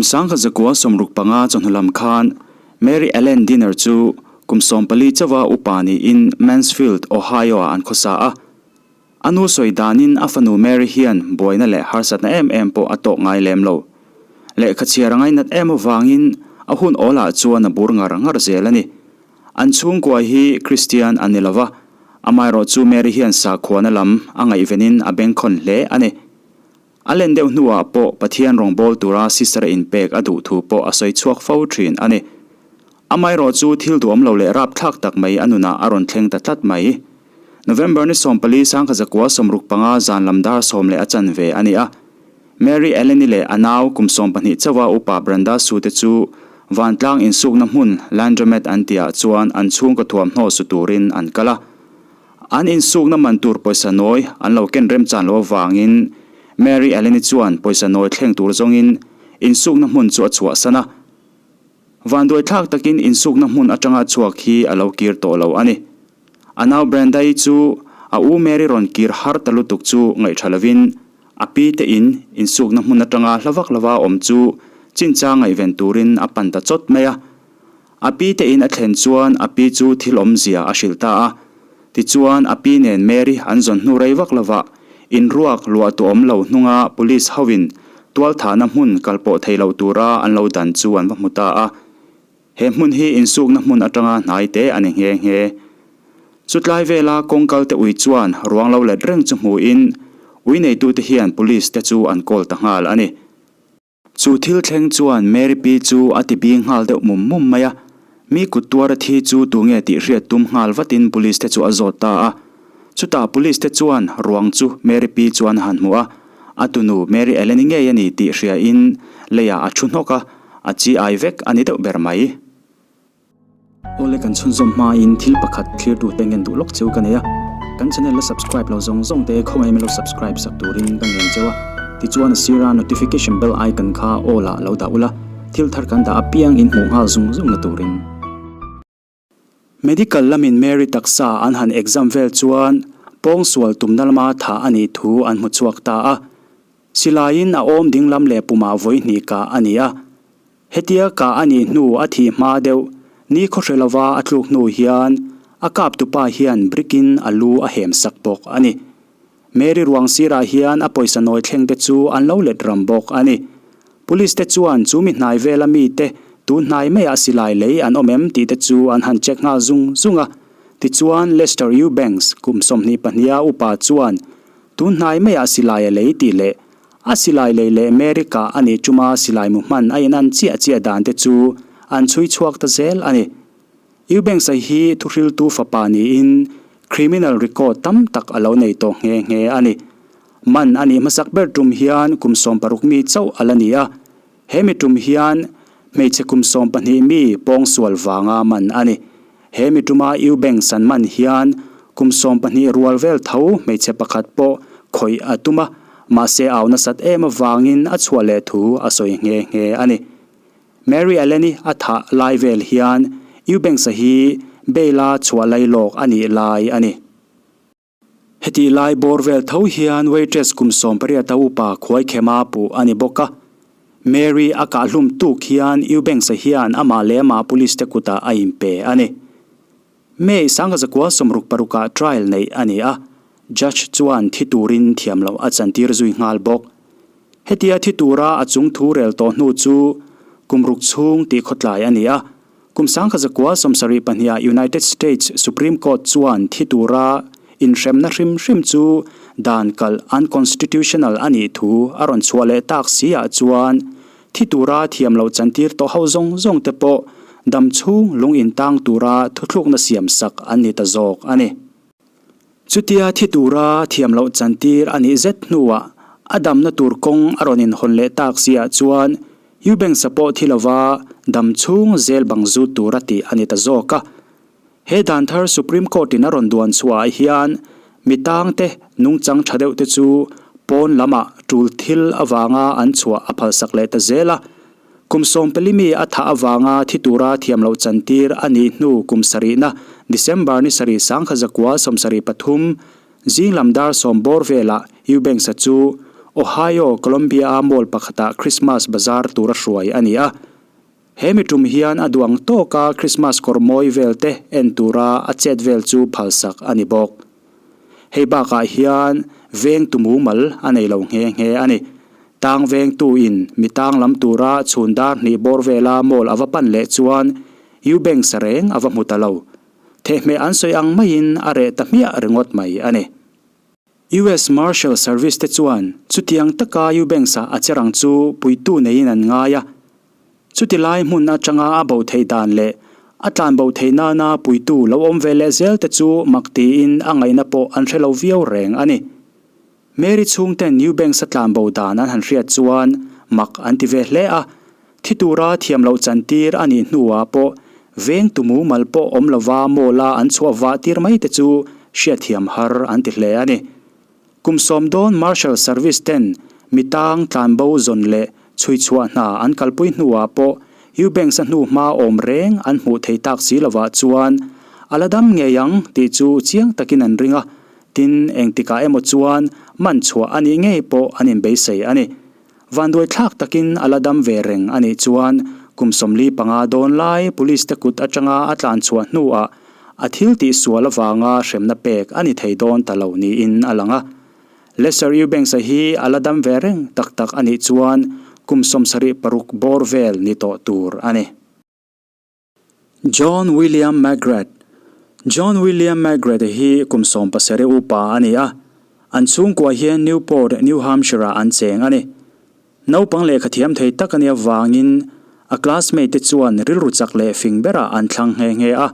Kum 1965 chawhnu lam khan Mary Ellen Dinner chu kum 14 chauha upa niin Mansfield, Ohio-ah an khawsa a. A nu sawi danin a fanu Mary hian buaina leh harsatna em em pawh a tawk ngai lem lo. Lehkha chhiar a ngainat em avangin a hun awlah chuan a bur ngar ngar zel a ni. An chhungkua hi Kristian an ni lova, amaherawh chu Mary hian sakhuana lam a ngaihvenin a bengkhawn hle a ni. A len deuh hnuah pawh Pathian rawngbâwl tura sister inpek a duh thu pawh a sawi chhuak fo thin a ni. Amaherawh chu thil duhawm lo leh rapthlak tak mai a nunah a rawn thleng ta tlat mai. November ni 14 1965 zan lam dar 10:15 a ni a. Mary Ellen-i leh a nau kum 12 chauha upa Brenda Sue te chu vantlang insukna hmun Laundromat an tihah chuan an chhungkaw thuamhnaw su turin an kal a. An insukna man tur pawisa nawi an lo ken remchan loh avangin Mary Ellen-i chuan pawisa nawi thleng tur zawngin insukna hmun chu a chhuahsan a. Vanduaithlak takin insukna hmun atanga chhuak hi a lo kir tawh lo a ni. A nau Brenda-i chu a u Mary rawn kir har ta lutuk chu ngaihṭha lovin a pi te in insukna hmun atanga hla vak lova awm chu chinchang ngaihven turin a pan ta chawt mai a. A pi te in a thlen chuan a pi chu thil awmzia a hrilh ta a. Tichuan a pi nen Mary an zawn hnu rei vak lovah inruak luah tu awm lo hnunga police hoin tualthahna hmun kalpawh thei lo tura an lo dan chu an va hmu ta a. He hmun hi insukna hmun atanga hnai te a ni nghe nghe. Chutlai vela kawngkal te ui chuan ruang lo let reng chu hmuin ui neitute hian police te chu an call ta nghal a ni. Chu thil thleng chuan Mary pi chu a ti bing nghal deuh mum mum mai a, mi kut tuara thi chu tunge tih hriat tum nghal vatin police te chu a zawt ta a. Chutah police te chuan ruang chu Mary pi chuan a han hmu a, a tunu Mary Ellen-i ngei a ni tih hriain leiah a thu hnawk a, a chi ai vek a ni deuh ber mai. Awle kan chhunzawm hmain thil pakhat thlir duh te ngen duh lawk cheu ka nei a, kan channel la subscribe lo zawng zawng te khawngaih min lo subscribe sak turin ka ngen cheu a, tichuan a sira notification bell icon kha all ah lo dah ula, thil thar kan dah apiang in hmuh nghal zung zung na turin. Medical lamin Mary taksa an han exam vel chuan pawngsual tumna lama thah a nih thu an hmu chhuak ta a, silaiin a awm dinglam leh pumah vawi hnih kah a ni a. Hetia kah a nih hnu a thih hma deuh ni khawhre lova a tluk hnu hian a kap tupa hian brick in a lu a hem sak bawk a ni. Mary ruang sirah hian a pawisa nawi thleng te chu an lo let ram bawk a ni. Police te chuan chu mi hnai vela mi te tun hnai maiah silai lei an awm em tih te chu an han check nghal zung zung a. Tichuan Lester Eubanks kum 22 a upa chuan tun hnai maiah silai a lei tih leh A silai lei leh America a nih tuma silai mu hman a inan chiah chiah dan te chu an chhui chhuak ta zel a ni. Eubanks-a hi thuhriltu fapa niin criminal record tam tak a lo nei tawh nghe nghe a ni. Man a nih hmasak ber tum hian kum 60 mi chauh a la ni a, he mi tum hian hmeichhe kum 12 mi pawngsual vanga man a ni. He mi tuma Eubanks an man hian kum 12 rual vel tho hmeichhe pakhat pawh khawih a tum a, mahse au nasat em avangin a chhuah leh thu a sawi nghe nghe a ni. Mary Ellen-i a thah lai vel hian Eubanks-a hi bail-a chhuah lai lawk a nih lai a ni. Hetih lai bawr vel tho hian waitress kum 18 a upa khuaikhema puh a ni bawk a. Mary a kahhlum tuk hian Eubanks-a hian amah leh amah police te kutah a inpe a ni. May 1966 ah trial neih a ni a, judge chuan thi turin thiam loh a chantir zui nghal bawk. Hetia thi tura a chung thu rel tawh hnu chu kum ruk chhung tih khawtlai a ni a, Kum 1972 ah United States Supreme Court chuan thi tura inhremna hrim hrim chu dan kalh unconstitutional a nih thu a rawn chhuah leh tak si ah chuan thi tura thiam loh chantir tawh ho zawng zawng te pawh dam chhung lung intang tura thuthlukna siam sak an ni ta zawk a ni. Chutia thi tura thiam loh chantir a nih zet hnuah a damna tur kawng a rawn inhawn leh tak si ah chuan Eubanks-a pawh thi lova dam chhung zel bang zut tur a tih a ni ta zawk a. He dan thar Supreme Court-in a rawn duan chhuah ah hian mi tangte nungchang tha deuh te chu pawn lamah tul thil avanga an chhuah a phalsak leh ta zel a. Kum 14 mi a thah avanga thi tura thiam loh chantir a nih hnu kum sarihna December ni sarih 1973 zing lam dar 10 bawr velah Eubanks-a chu. Ohio, Columbia-a mall pakhatah Christmas bazar tura hruai a ni a. He mi tum hian a duh ang tawka Christmas kawr mawi vel te en tura a chet vel chu phalsak a ni bawk. Hei bakah hian vengtu mumal a nei lo nghe nghe a ni. Tang vengtu in mi tang lam tura chhun dar hnih bawr vela mall a va pan leh chuan Eubanks reng a va hmu ta lo. Thehmeh an sawi ang maiin a reh ta hmiah ringawt mai a ni. US Marshal Service te chuan chutiang taka Eubanks-a a che rang chu puitu neiin an ngai a. Chuti lai hmun atanga a bo theih dan leh a tlan bo theih nana puitu lo awm ve leh zel te chu mak tiin a ngaihna pawh an hre lo viau reng a ni. Mary chhungten Eubanks-a tlan bo dan an han hriat chuan mak an ti ve hle a, thi tura thiam loh chantir a nih hnuah pawh vengtu mumal pawh awm lova mall-a an chhuah vah tir mai te chu hriatthiam har an ti hle a ni. Kum sawm dawn Marshal Service ten mi tang tlanbo zawn leh chhui chhuah hna an kalpui hnuah pawh Eubanks-a hnu hma awm reng an hmuh thei tak si lovah chuan a la dam ngei ang tih chu chiang takin an ring a, Tin, engtikah emaw chuan man chhuah a nih ngei pawh an inbeisei a ni. Vanduai thlak takin a la dam ve reng a nih chuan kum 45 dawn lai police te kut atanga a tlan chhuah hnuah a thil tih sual avanga hremna pek a ni thei dawn ta lo niin a lang a. Lester Eubanks-a hi a la dam ve reng tak tak a nih chuan kum 76 bawr vel ni tawh tur a ni. John William McGrath John William McGrath hi kum 17 upa a ni a, an chhungkua hian Newport, New Hampshire-ah an cheng a ni. Naupang lehkha thiam thei tak a nih avangin a classmate te chuan rilru chak leh fing berah an thlang nghe nghe a.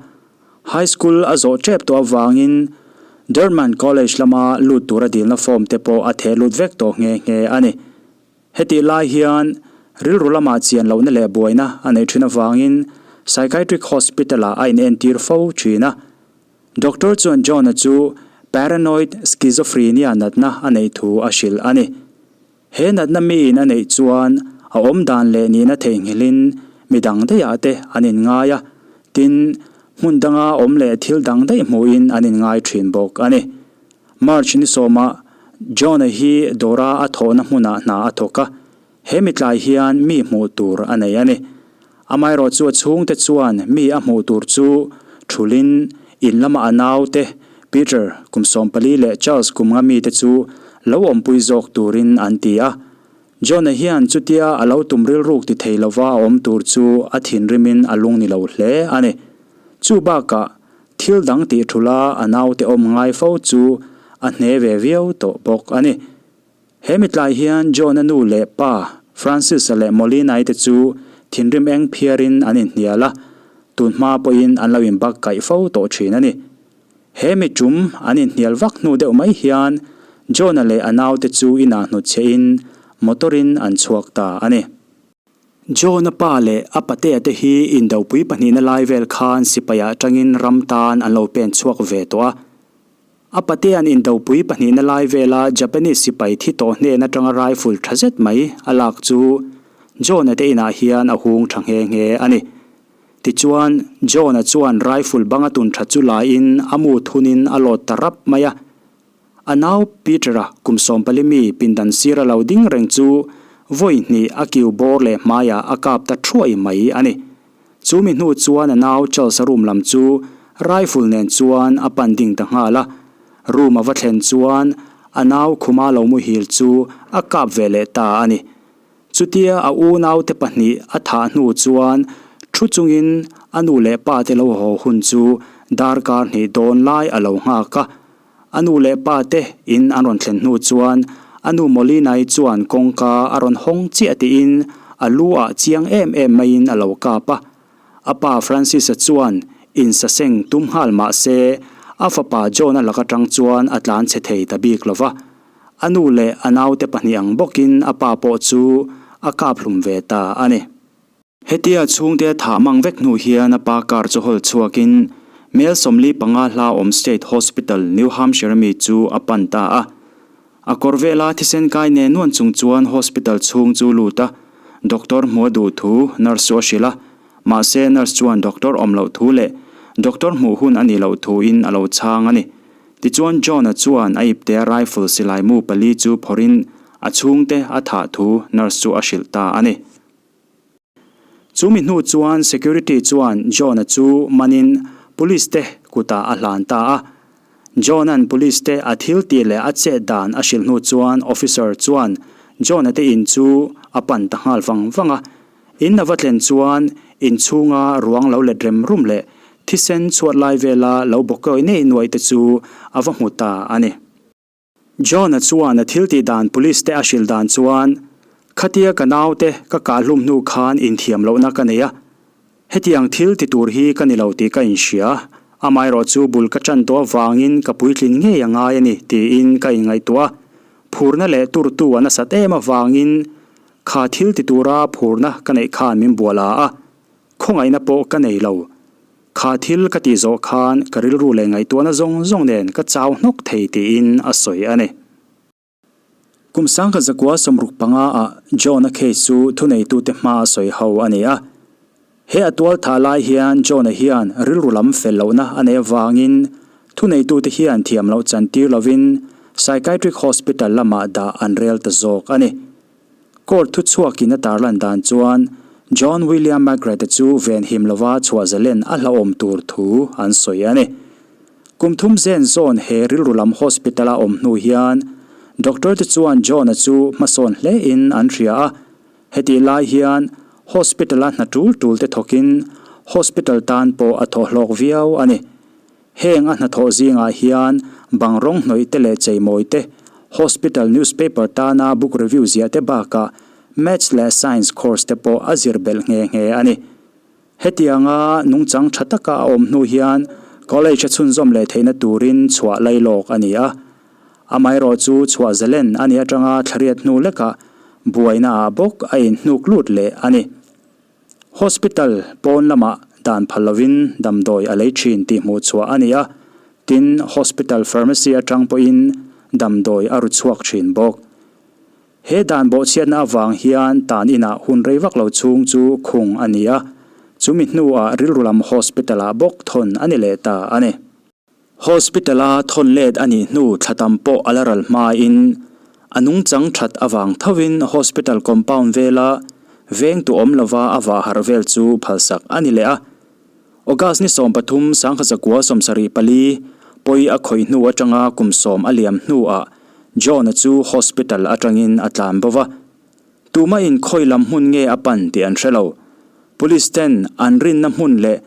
High school a zawh tep tawh avangin Durham College lama lut tura dilna form te pawh a theh lut vek tawh nghe nghe a ni. Hetih lai hian rilru lamah chian lohna leh buaina a neih thin avangin Psychiatric Hospital-ah a inentir fo thin a. Doctor chuan John-a chu Paranoid Schizophrenia natna a neih thu a hrilh a ni. He natna miin a neih chuan a awmdan leh nihna theihnghilhin mi dang daihah te an inngai a, tin, hmun danga awm leh thil dang daih hmuhin an inngai thin bawk a ni. March ni sawmah John-a hi dawra a thawhna hmunah hna a thawk a, he mitlai hian mi hmuh tur a nei a ni. Amaherawh chu a chhungte chuan mi a hmuh tur chu thulin in lama a naute Peter kum 14 leh Charles kum nga mite chu lo awmpui zawk turin an ti a. John-a hian chutia a lo tum rilruk ti thei lova a awm tur chu a thinrimin a lung ni lo hle a ni. Chu bakah Thil dang tih thula a naute awm ngai fo chu a hne ve viau tawh bawk a ni. He mitlai hian John-a nu leh pa Francis-a leh Molina-i te chu thinrim eng phiarin an inhnial a, tun hma pawhin an lo inbak kaih fo tawh thin a ni. He mi tum an inhnial vak hnu deuh mai hian John-a leh a naute chu inah hnutchhehin motor-in an chhuak ta a ni. John-a pa leh a patea te hi indopui pahnihna lai vel khan sipai atangin ram tan an lo pen chhuak ve tawh a. A patea'n indopui pahnihna lai vela Japanese sipai thi tawh hnen atanga rifle tha zet mai a lak chu John-a te inah hian a hung tha nghe nghe a ni. Tichuan, John-a chuan rifle banga tun tha chu laiin a mu thunin a lawt ta rap mai a. A nau Peter-a kum 14 mi pindan sira lo ding reng chu vawi hnih a kiu bawr leh hmaiah a kap ta thuai mai a ni. Chu mi hnu chuan a nau Charles-a room lam chu rifle nen chuan a pan ding ta nghal a. Room a va thlen chuan a nau khuma lo muhil chu a kap ve leh ta a ni. Chutia a unaute pahnih a thah hnu chuan thu chungin a nu leh pa te lo haw hun chu darkar hnih dawn lai a lo nghak a. A nu leh pa te in an rawn thlen hnu chuan a nu Molina-i chuan kawngka a rawn hawng chiah tiin a lu ah chiang em em maiin a lo kap a. A pa Francis-a chuan insaseng tum nghal mah se a fapa John-a lak atang chuan a tlan chhe thei ta bik lo va. A nu leh a naute pahnih ang bawkin a pa pawh chu a kap hlum ve ta a ni. Hetia chhungte thah mang vek hnu hian a pa car chu hawl chhuakin mel 45 hla awm State Hospital, New Hampshire mi chu a pan ta a. A kawr vela thisen kai nen nuan chung chuan hospital chhung chu lut a, doctor hmuh a duh thu nurse chu a hrilh a, mahse nurse chuan doctor awm loh thu leh doctor hmuh hun a nih loh thuin a lo chhang a ni. Tichuan John-a chuan a iptea rifle silai mu pali chu phawrhin. A chhungte a thah thu nurse chu a hrilh ta a ni. Chumi hnu chuan security chuan John-a chu manin police te kutah a hlan ta a. John-a'n police te a thil tih leh a chet dan a hrilh hnu chuan officer chuan John-a te in chu a pan ta nghal vang vang a. In a va thlen chuan in chhunga ruang lo let rem rum leh thisen chhuat lai vela lo bawkawi nei nuaih te chu a va hmu ta a ni. John-a chuan a thil tih dan police te a hrilh dan chuan, Khatia ka naute ka kah hlum hnu khan inthiam lohna ka nei a, hetiang thil ti tur hi ka ni lo tih ka inhria, amaherawh chu bul ka ṭan tawh avangin ka puitlin ngei a ngai a ni tiin ka inngaihtuah a, phurna leh turtu a nasat em avangin kha thil ti tura phurna ka neih khan min bual a a, khawngaihna pawh ka nei lo. Kha thil ka tih zawh khan ka rilru leh ngaihtuahna zawng zawng nen ka chau hnawk thei tiin a sawi a ni. Kum sangkhat zakua 65 ah John-a case chu thuneitute hma a sawi ho a ni a. He a tual thah lai hian John-a hian rilru lam fel lohna a neih avangin thuneitute hian thiam loh chan tir lovin Psychiatric Hospital lamah dah an rel ta zawk a ni. Court thuchhuakin a tarlan dan chuan John William McGrath-a chu venhim lova chhuah zalen a hlauhawm tur thu an sawi a ni. Kum thum zen zawn he rilru lam hospital-a awm hnu hian doctor te chuan John-a chu hmasawn hlein an hria a, hetih lai hian hospital-a hna tul tul te thawkin hospital tan pawh a thawh hlawk viau a ni. Heng a hnathawh zingah hian bang rawng hnawih te leh cheimawi te, hospital newspaper tana book review ziah te bakah Maths leh Science course te pawh a zir belh nghe nghe a ni. Hetianga nungchang tha taka a awm hnu hian college a chhunzawm leh theihna turin chhuah lailawk a ni a. Amaherawh chu chhuah zalen a nih atanga thlariat hnu lekah buaina ah bawk a inhnuk lut leh a ni. Hospital pawn lamah dan phal lovin damdawi a lei thin tih hmuh chhuah a ni a, tin hospital pharmacy atang pawhin damdawi a ru chhuak thin bawk. He dan bawhchhiatna avang hian tan inah hun rei vak lo chhung chu khung a ni a, chumi hnuah rilru lam hospital ah bawk thawn a ni leh ta a ni. Hospital-a thawn let a nih hnu thla tam pawh a la ral hmain a nungchang that avang thovin hospital compound vela veng tu awm lova a vah harh vel chu phalsak a ni leh a. August ni 13 1974 pawi a khawih hnu atanga kum sawm a liam hnuah John-a chu hospital atangin a tlan bo va. Tuma in khawi lam hmun nge a pan tih an hre lo. Police ten an rinna hmun leh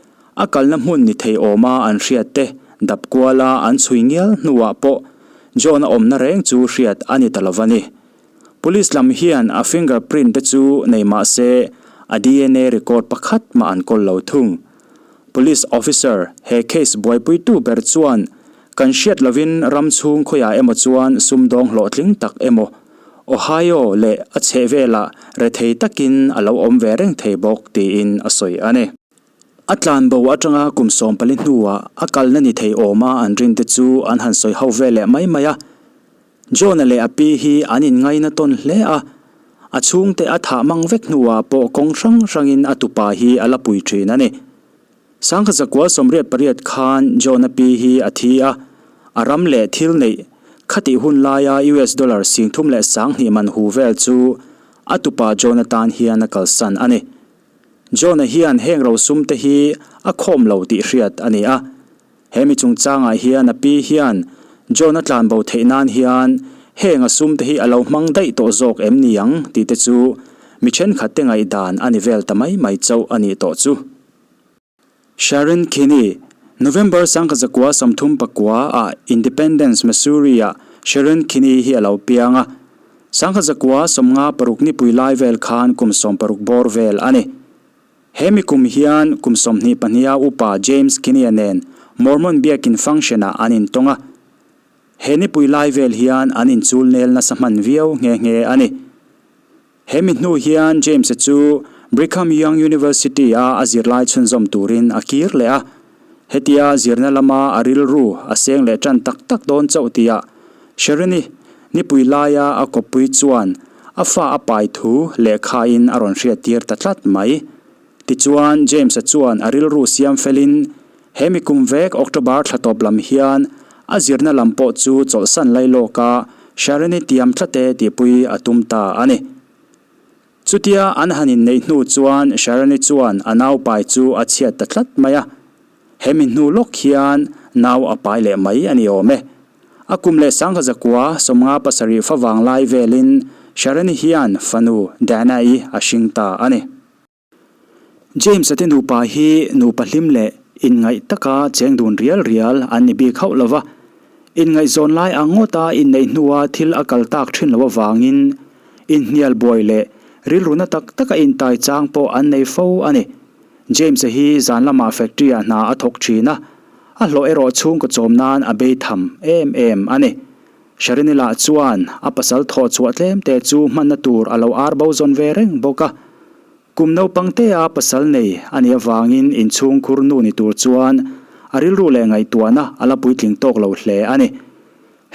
a kalna hmun ni thei awma an hriat te dap kuala an chhui ngial hnuah pawh John a awmna reng chu hriat a ni ta lo va ni. Police lam hian a finger print te chu nei mah se a DNA record pakhat mah an kawl lo thung. Police officer he case buaipuitu ber chuan kan hriat lovin ram chhung khawiah emaw chuan sumdawng hlawhtling tak emaw Ohio leh a chhehvelah rethei takin a lo awm ve reng thei bawk tiin a sawi a ni. A tlanbo atanga kum 14 hnuah a kalna ni thei awma an rinte chu an han sawi ho ve leh mai mai a. John-a leh a pi hi an inngaina tawn hle a, a chhungte a thah mang vek hnuah pawh kawng hrang hrangin a tupa hi a la pui thin a ni. 1988 khan John-a pi hi a thi a, a ram leh thil neih khatih hun laia US dollar 32,000 man hu vel chu a tupa John-a tan hian a kalsan a ni. John-a hian heng rosum te hi a khawm lo tih hriat a ni a. He mi chungchangah hian a pi hian John-a tlanbo theih nan hian heng a sum te hi a lo hmang daih tawh zawk em ni ang tih te chu mi thenkhat te ngaihdan a ni vel ta mai mai chauh a nih tawh chu. Sharon Kinney, November 1939 ah Independence, Missouri ah Sharon Kinney hi a lo piang a. 1956 nipui lai vel khan kum 60 bawr vel a ni. He mi kum hian kum 22 a upa James Kinney-a nen Mormon biakin function ah an intawng a. He nipui lai vel hian an inchul nel nasa hman viau nghe nghe a ni. He mi hnu hian James-a chu Brigham Young University-a a zirlai chhunzawm turin a kir leh a. Hetia zirna lama a rilru a seng leh tan tak tak dawn chauh tihah Sharon-i nipui laia a kawppui chuan a fa a pai thu lehkhain a rawn hriattir ta tlat mai. Tichuan, James-a chuan a rilru siam felin he mi kum vek October thla tawp lam hian a zirna lam pawh chu chawlhsan lai lawka Sharon-i tiam tlat e tihpui a tum ta a ni. Chutia an han inneih hnu chuan Sharon-i chuan a nau pai chu a chhiat ta tlat mai a. Hemi hnu lawk hian nau a pai leh mai a ni awm e. A kum leh sangha zakua 57 favang lai velin Sharon-i hian fanu Dana-i a hring ta a ni. James-a te nupa hi nupa hlim leh inngaih taka cheng dun rial rial an ni bik hauh lo va, inngaihzawn lai ang ngawta inneih hnua thil a kal tak thin loh avangin inhnial buai leh rilru na tak taka intai chang pawh an nei fo a ni. James-a hi zan lamah factory-ah hna a thawk thin a, a hlawh erawh chhungkaw chawm nan a bei tham em em a ni. Sharini lah chuan a pasal thawh chhuah tlem te chu hmanna tur a lo ar bo zawn ve reng bawk a. Kum naupang te a pasal nei a nih avangin inchhung khur nu ni tur chuan a rilru leh ngaihtuahna a la puitling tawk lo hle a ni.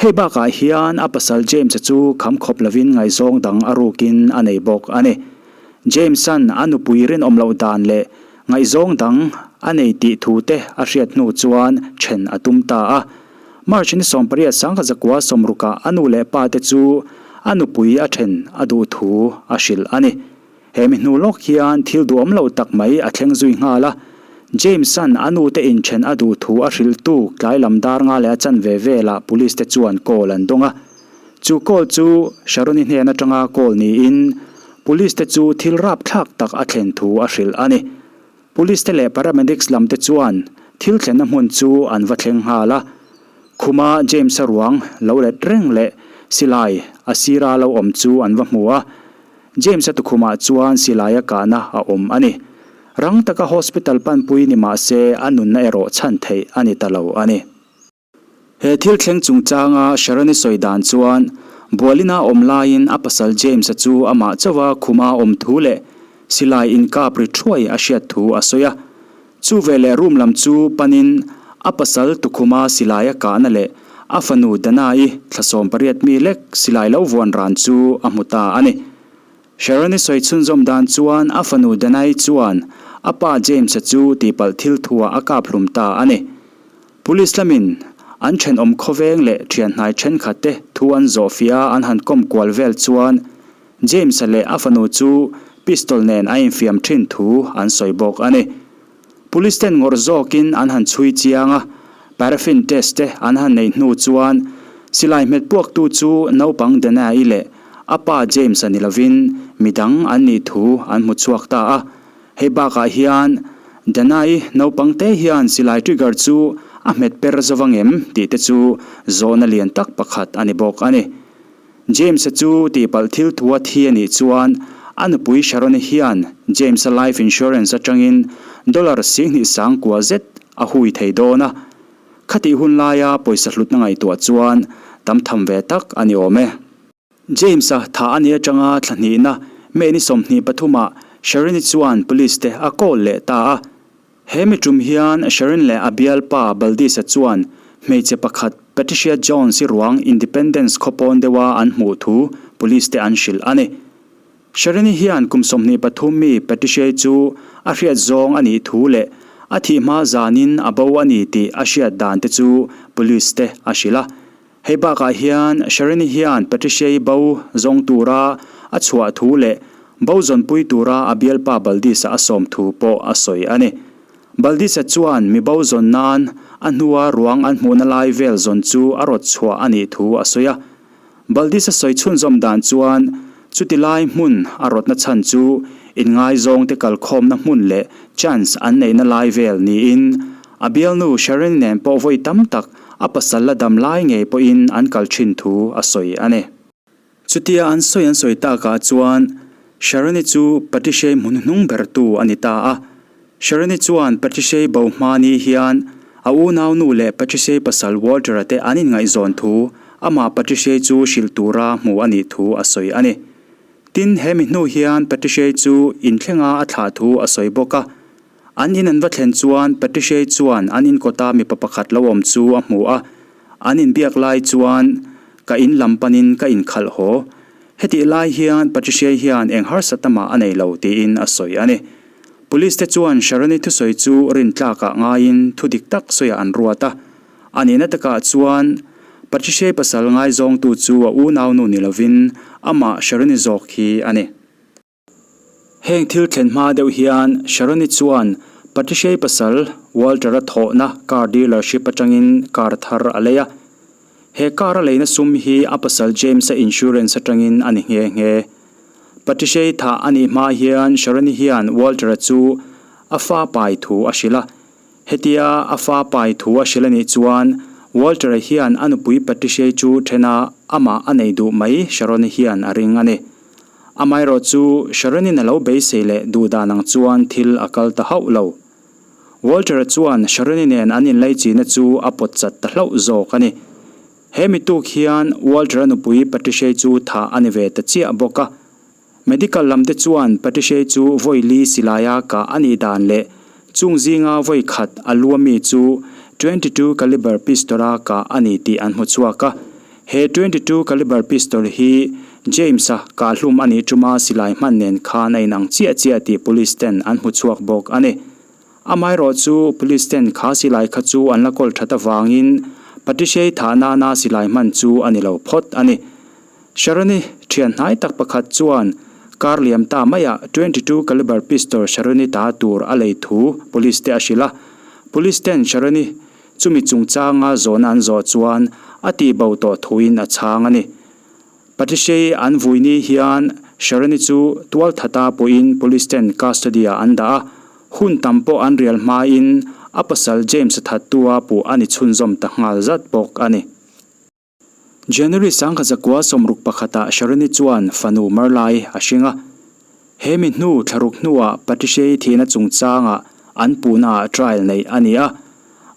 Hei bakah hian a pasal James-a chu kham khawp lovin ngaihzawng dang a rukin a nei bawk a ni. James-a'n a nupui rinawm loh dan leh ngaihzawng dang a nei tih thu te a hriat hnu chuan then a tum ta a. March ni 18 1960 ah a nu leh pa te chu a nupui a then a duh thu a hrilh a ni. He mi hnu lawk hian thil duhawm lo tak mai a thleng zui nghal a, James-a'n a nute inthen a duh thu a hrilh tuk tlai lam dar nga leh a chanve velah police te chuan call an dawng a. Chu call chu Sharon-i hnen atanga call niin police te chu thil rapthlak tak a thlen thu a hrilh a ni. Police te leh paramedics lam te chuan thil thlenna hmun chu an va thleng nghal a. Khuma James-a ruang lo let reng leh silai a sira lo awm chu an va hmu a. James-a tukhumah chuan silaia kahna a awm a ni. Rang taka hospital panpui ni mah se a nunna erawh chhan theih a ni ta lo a ni. He thil thleng chungchanga Sharon-i sawi dan chuan Bualina awm laiin a pasal James-a chu amah chauha khuma awm thu leh silai inkap ri thuai a hriat thu a sawi a. Chu veleh room lam chu panin a pasal tukhuma silai a kahna leh a fanu Dana-i thla 18 mi lek silai lo vuan ran chu a hmu ta a ni. Sharon-i sawi chhunzawm dan chuan a fanu Dana-i chuan a pa James-a chu tihpalh thil thuah a kap hlum ta a ni. Police lamin an thenawm khawveng leh thianhnai thenkhat te thu an zawh fiah a an han kawm kual vel chuan James-a leh a fanu chu pistol nen a infiam thin thu an sawi bawk a ni. Police ten ngawrh zawkin an han chhui chiang a, paraffin test te an han neih hnu chuan silai hmet puaktu chu naupang Dana-i leh a pa James-a ni lovin midang an nih thu an hmu chhuak ta a. Hei bakah hian Dana-i naupang te hian silai trigger chu a hmet per zo vang em tih te chu zawhna lian tak pakhat a ni bawk a ni. James-a chu tihpalh thil thua thi a nih chuan a nupui Sharon-i hian James-a life insurance atangin dollar 20,000 sang kua zet a hui thei dawn a. Khatih hun laia pawisa hlutna ngaihtuah chuan tam tham ve tak a ni awm e. James-a tha a nih atanga thla hnihna May ni 23 ah Sharon-i chuan police te a call leh ta a. He mi tum hian Sharon leh a bialpa Baldis-a chuan hmeichhe pakhat Patricia Jones-i ruang Independence khawpawn deuha an hmuh thu police te an hrilh a ni. Sharon-i hian kum 23 mi Patricia-i chu a hriat zawng a nih thu leh a thih hma zanin a bo a ni tih a hriat dan te chu police te a hrilh a. Hei bakah hian Sharon-i hian Patricia-i bo zawng tura a chhuah thu leh bo zawnpui tura a bialpa Baldis-a a sawm thu pawh a sawi a ni. Baldis-a chuan mi bo zawn nan a hnua ruang an hmuhna lai vel zawn chu a rawt chhuah a nih thu a sawi a. Baldis-a sawi chhunzawm dan chuan chuti lai hmun a rawtna chhan chu inngaizawngte kalkhawmna hmun leh chance an neihna lai vel niin a bialnu Sharon-i nen pawh vawi tam tak A pasal la dam lai ngei pawhin an kal thin thu a sawi a ni. Chutia an sawi an sawi takah chuan Sharon-i chu Patricia-i hmun hnung bertu a ni ta a. Sharon-i chuan Patricia-i bo hma ni hian a unaunu leh Patricia-i pasal Walter-a te an inngaihzawn thu amah Patricia-i chu hrilh tura hmu a nih thu a sawi a ni. Tin, he mi hnu hian Patricia-i chu inthlenga a thlah thu a sawi bawk a. An in an va thlen chuan Patricia-i chuan an in kawta mipa pakhat lo awm chu a hmu a, an inbiak lai chuan ka in lam panin ka inkhalh haw. Hetih lai hian Patricia-i hian eng harsatna mah a nei lo tiin a sawi a ni. Police te chuan Sharon-i thusawi chu rintlakah ngaiin thu dik tak sawiah an ruat a. A nihna takah chuan. Patricia-i pasal ngaizawngtu chu a unaunu ni lovin amah Sharon-i zawk hi a ni. Heng thil thlen hma deuh hian Sharon-i chuan Patricia-i pasal Walter-a thawhna car dealership atangin car thar a lei a. He car a leina sum hi a pasal James-a insurance atangin a ni nghe nghe. Patricia-i thah a nih hma hian Sharon-i hian Walter-a chu a fa pai thu a hrilh a. Hetia a fa pai thu a hrilh a nih chuan Walter-a hian a nupui Patricia-i chu then a amah a nei duh mai Sharon-i hian a ring a ni. Amaherawh chu Sharon-in a lo beisei leh duh dan ang chuan thil a kal ta hauh lo. Walter-a chuan Sharon-i nen an inlaichihna chu a pawt chat ta hlauh zawk a ni. He mi tuk hian Walter-a nupui Patricia-i chu thah a ni ve ta chiah bawk a. Medical lam te chuan Patricia-i chu vawi li silaia kah a nih dan leh chung zinga vawi khat a lu ami chu 22 caliber pistol-a kah a ni tih an hmu chhuak a. He 22 caliber pistol hi James-a kahhlum a nih tuma silai hman nen khan a inang chiah chiah tih police ten an hmu chhuak bawk a ni. Amaherawh chu police ten kha silai kha chu an la kawl that avangin Patricia-i thah nana silai hman chu a ni lo phawt a ni. Sharon-i thian hnai tak pakhat chuan kar liam ta maiah 22 caliber pistol Sharon-i ta tur a lei thu police te a hrilh a. Police ten Sharon-i Chumi chungchanga zawhna an zawh chuan a tihbo tawh thuin a chhang a ni. Patricia-i an vui ni hian Sharon-i chu tualthata pawhin police ten custody-ah an dah a, hun tam pawh an rial hmain a pasal James-a thattua puh a ni chhunzawm ta nghal zat bawk a ni. January sangkhazakua 61ah Sharon-i chuan fanu Marlai a hring a. He mi hnu thlaruk hnuah Patricia-i thihna chungchangah an puhnaah trial neih a ni a.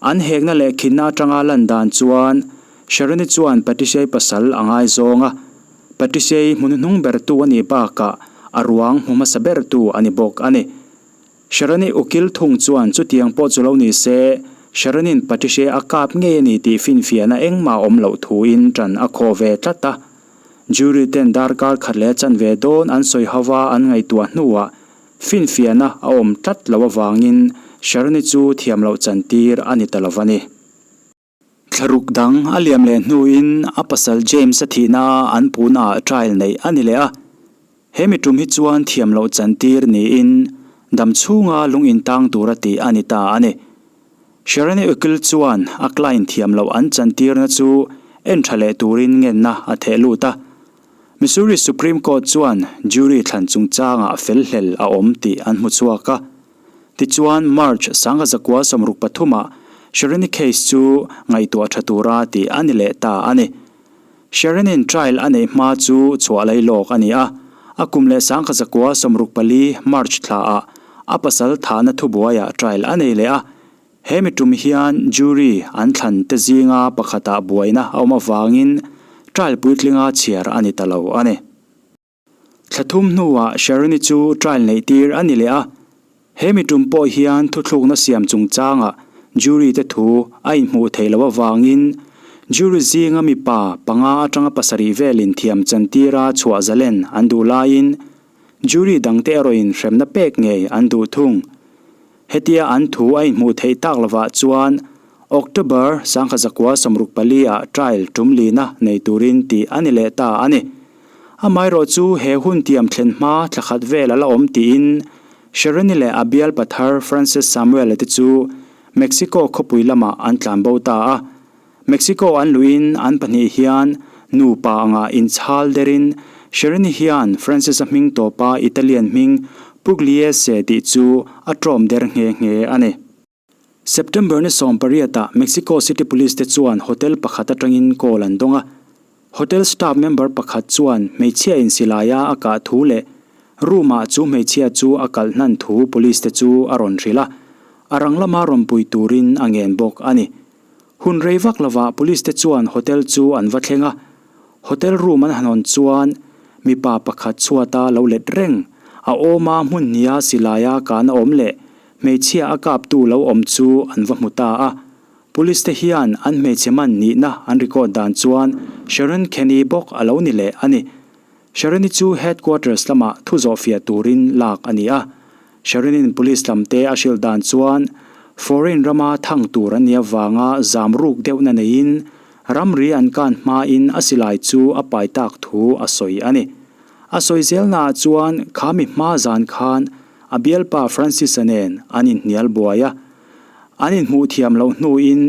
An hekna leh khinna atanga lan dan chuan Sharon-i chuan Patricia-i pasal a ngaizawng a. Patricia-i hmu hnuhnung bertu a nih bakah a ruang hmu hmasa bertu a ni bawk a ni. Sharon-i ukil thung chuan chutiang pawh chu lo ni se, Sharon-in Patricia a kap ngei a ni tih finfiahna engmah a awm loh thuin ṭan a khawh ve tlat a. Jury ten darkar khat leh a chanve dawn an sawi ho va an ngaihtuah hnuah finfiahna a awm tlat loh avangin Sharon-i chu thiam loh chantir a ni ta lo va ni. Thlaruk dang a liam leh hnuin a pasal James-a thihna an puhnaah trial neih a ni leh a. He mi tum hi chuan thiam loh chantir niin dam chhunga lung intang tura tih a ni ta a ni. Sharon-i ukil chuan a client thiam loh an chantirna chu en tha leh turin ngenna a theh lut a. Missouri Supreme Court chuan jury thlan chungchangah felhlel a awm tih an hmu chhuak a. Tichuan, March 1963-ah Sharon-i case chu ngaihtuah tha tura tih a ni leh ta a ni. Sharon-in trial a neih hma chu chhuah lei lawk a ni a, a kum leh 1964 March thlaah a pasal thahna thubuaiah trial a nei leh a. He mi tum hian jury an thlan te zinga pakhatah buaina a awm avangin trial puitlinga chhiar a ni ta lo a ni. Thla thum hnuah Sharon-i chu trial neih tir a ni leh a, he mi tum pawh hian thuthlukna siam chungchangah jury te thu a inhmuh theih loh avangin jury zinga mipa panga atanga pasarih velin thiam chantira chhuah zalen an duh laiin jury dangte erawhin hremna pek ngei an duh thung. Hetia an thu a inhmuh theih tak lovah chuan October 1964 ah trial tum lina nei turin tih a ni leh ta a ni. Amaherawh chu he hun tiam thlen hma thla khat vel a la awm tiin Sharon-i leh a bial pathar Frances Samuel-a te chu Mexico khawpui lamah an tlanbo ta a. Mexico an luhin an pahnih hian nupa anga inchhal derin Sharon-i hian Frances-a hming tawpa Italian hming Pugliese tih chu a tlawm der nghe nghe a ni. September ni 18 ah Mexico City Police te chuan hotel pakhat atangin call an dawng a. Hotel staff member pakhat chuan hmeichhia in silaia a kah thu leh room ah chu hmeichhia chu a kalh hnan thu police te chu a rawn hrilh a, a rang lama rawn pui turin a ngen bawk a ni. Hun rei vak lovah police te chuan hotel chu an va thleng a, hotel room an han hawn chuan mipa pakhat chhuata lo let reng, a awma hmun hniha silaia kahna awm leh Hmeichhia a kaptu lo awm chu an va hmu ta a, Police te hian an hmeichhe man nihna an record dan chuan Sharon Kenny bawk a lo ni leh a ni. Sharon-i chu headquarters lamah thu zawhfiah turin lak a ni a. Sharon-in police lam te a hrilh dan chuan foreign rama thang tur an nih avanga zam ruk deuhna neiin Ramri an kan hmain a silai chu a pai tak thu a sawi a ni. A sawi zelnaah chuan kha mi hma zan khan a bialpa Francis-a nen an inhnial buai a. An inhmuh thiam loh hnuin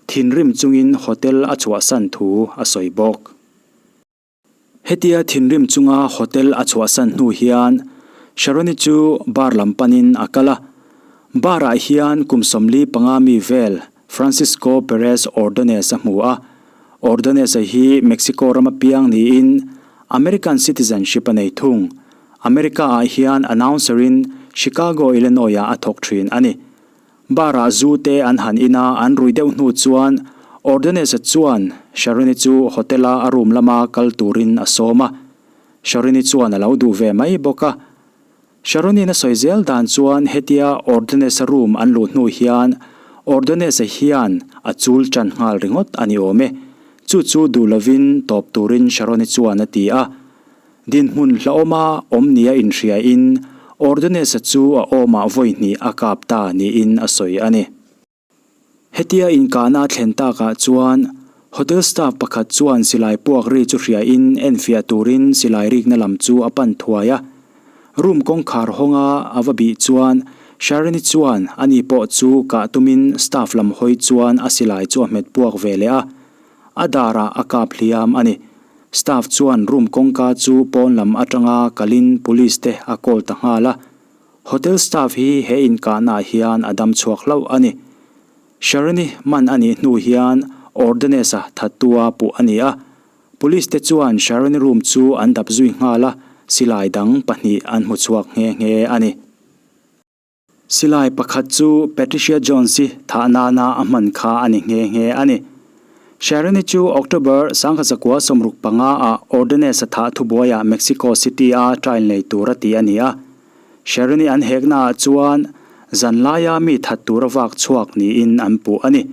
thinrim chungin hotel a chhuahsan thu a sawi bawk. Hetia thinrim chunga hotel a chhuahsan hnu hian Sharoni chu bar lam panin a kal a. Bar ah hian kum 45 mi vel Francisco Perez Ordonez a hmu a. Ordonez-a hi Mexico rama piang niin American citizenship a nei thung. America ah hian announcer in Chicago, Illinois ah a thawk thin a ni. Bar-ah zu te an han in a, an rui deuh hnu chuan Ordonez-a chuan Sharon-i chu hotel-a a room lama kal turin a sawm a. Sharon-i chuan a lo duh ve mai bawk a. Sharon-i'n a sawi zel dan chuan hetia Ordonez-a room an luh hnu hian Ordonez-a hian a chul tan nghal ringawt a ni awm e. Chu chu duh lovin tawp turin Sharon-i chuan a ti a. Dinhmun hlauhawma awm nia inhriain Ordonez-a chu a awmah vawi hnih a kap ta niin a sawi a ni. Hetia inkahna a thlen takah chuan hotel staff pakhat chuan silai puak ri chu hriain enfiah turin silai rikna lam chu a pan thuai a. Room kawngkhar hawnga a va bih chuan Sharon-i chuan ani pawh chu kah tumin staff lam hawi chuan a silai chu a hmet puak ve leh a, a darah a kap hliam a ni. Staff chuan room kawngka chu pawn lam atanga kalin police te a call ta nghal a. Hotel staff hi he inkahnaah hian a dam chhuak hlauh a ni. Sharon-i man a nih hnu hian Ordonez-a thattua puh a ni a. Police te chuan Sharon-i room chu an dap zui nghal a, silai dang pahnih an hmu chhuak nghe nghe a ni. Silai pakhat chu Patricia Jones-i thah nana a hman kha a ni nghe nghe a ni. Sharon-i chu October 1965 ah Ordonez-a thah thubuaiah Mexico City-a trial nei tur a ti a ni a. Sharon-i an heknaah chuan zan laia mi that tura vak chhuak niin an puh a ni.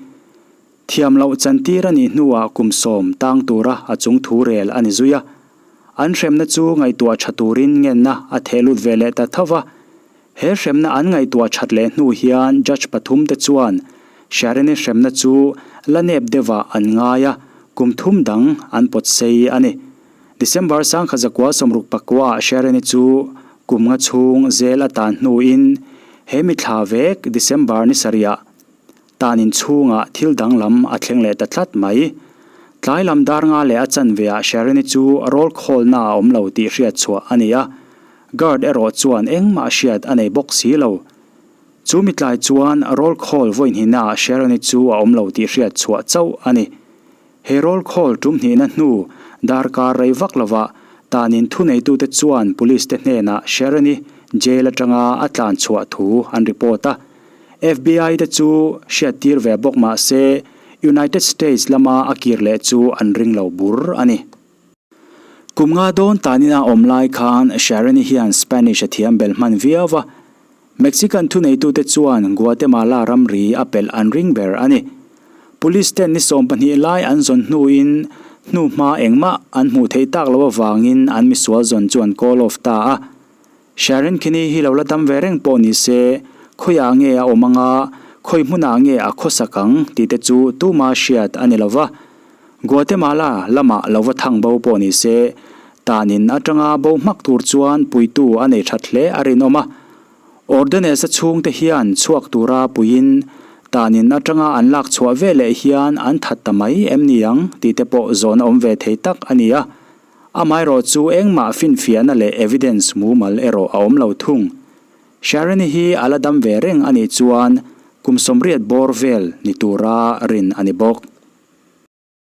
Thiam loh chantir a nih hnuah kum sawm tang tura a chung thu rel a ni zui a. An hremna chu ngaihtuah tha turin ngenna a theh lut ve leh ta tho va. He hremna an ngaihtuah that leh hnu hian judge pathum te chuan Sharon-i hremna chu la nep deuhah an ngai a, kum thum dang an pawt sei a ni. December 1969 ah Sharon-i chu kum nga chhung zel a tan hnuin he mithla vek December ni sarihah Tan in chhungah thil danglam a thleng leh ta tlat mai. Tlai lam dar nga leh a chanveah Sharon-i chu roll call-na a awm lo tih hriat chhuah a ni a, guard erawh chuan engmah hriat a nei bawk si lo. Chu mi tlai chuan roll call vawi hnihnaah Sharon-i chu a awm lo tih hriat chhuah chauh a ni. He roll call tum hnihna hnu darkar rei vak lovah tan in thuneitute chuan police te hnenah Sharon-i jail atanga a tlan chhuah thu an report a. FBI te chu hriattir ve bawk mah se United States lama a kir leh chu an ring lo bur a ni. Kum nga dawn tanin a awm lai khan Sharon-i hian Spanish a thiam bel hman viau a, Mexican thuneitute chuan Guatemala ramri a pelh an ring ber a ni. Police ten ni 12 lai an zawn hnuin hnuhma engmah an hmuh theih tak loh avangin an misual zawn chu an call off ta a. Sharon Kinney hi lo la dam ve reng pawh ni se, khawiah nge a awm anga, khawi hmunah nge a khawsak ang tih te chu tuma hriat a ni lo va. Guatemala lamah lo va thang bo pawh ni se, tanin atanga bo hmak tur chuan puitu a nei that hle a rinawm a. Ordonez-a chhungte hian chhuak tura puiin tanin atanga an lak chhuah veleh hian an that ta mai em ni ang tih te pawh zawhna awm ve thei tak a ni a. Amaherawh chu engmah finfiahna leh evidence mumal erawh a awm lo thung. Sharon-i hi a la dam ve reng a nih chuan kum 80 bawr vel ni tura rin a ni bawk.